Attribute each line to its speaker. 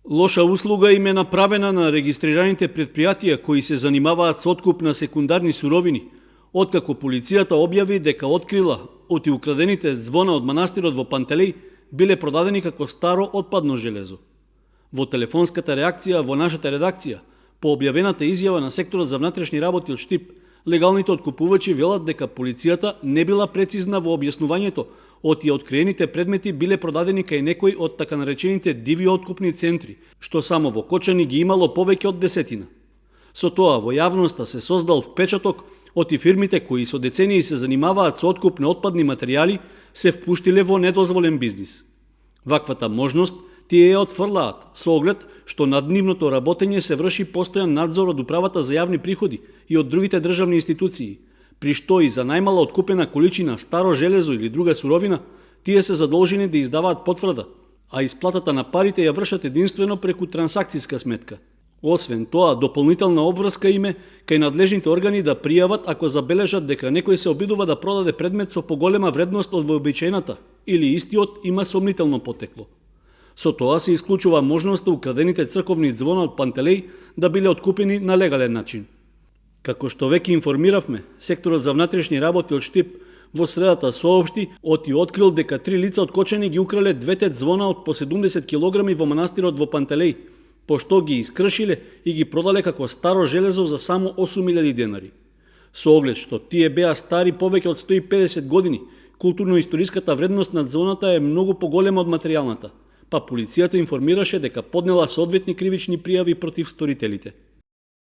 Speaker 1: Лоша услуга им е направена на регистрираните предпријатија кои се занимаваат со откуп на секундарни суровини, откако полицијата објави дека открила оти украдените звона од манастирот во Пантелеј биле продадени како старо отпадно железо. Во телефонската реакција во нашата редакција, по објавената изјава на секторот за внатрешни работи од Штип, легалните откупувачи велат дека полицијата не била прецизна во објаснувањето, оти откриените предмети биле продадени кај некој од така наречените диви откупни центри, што само во Кочани ги имало повеќе од 10. Со тоа во јавноста се создал впечаток оти фирмите кои со децении се занимаваат со откуп на отпадни материјали се впуштиле во недозволен бизнис. Ваквата можност тие ја отфрлаат со оглед што над нивното работење се врши постојан надзор од Управата за јавни приходи и од другите државни институции, при што и за најмала откупена количина старо железо или друга суровина, тие се задолжени да издаваат потврда, а исплатата на парите ја вршат единствено преку трансакцијска сметка. Освен тоа, дополнителна обврска име кај надлежните органи да пријават ако забележат дека некој се обидува да продаде предмет со поголема вредност од вообичаената или истиот има сомнително потекло. Со тоа се исклучува можноста украдените црковни звона од Пантелеј да биле откупени на легален начин. Како што веќе информиравме, секторот за внатрешни работи од Штип во средата соопшти оти открил дека 3 лица од Кочани ги украле двете звона од по 70 килограми во манастирот во Пантелеј, пошто ги искршиле и ги продале како старо железо за само 8.000 денари. Со оглед што тие беа стари повеќе од 150 години, културно-историската вредност на звоната е многу поголема од материјалната, па полицијата информираше дека поднела соодветни кривични пријави против сторителите.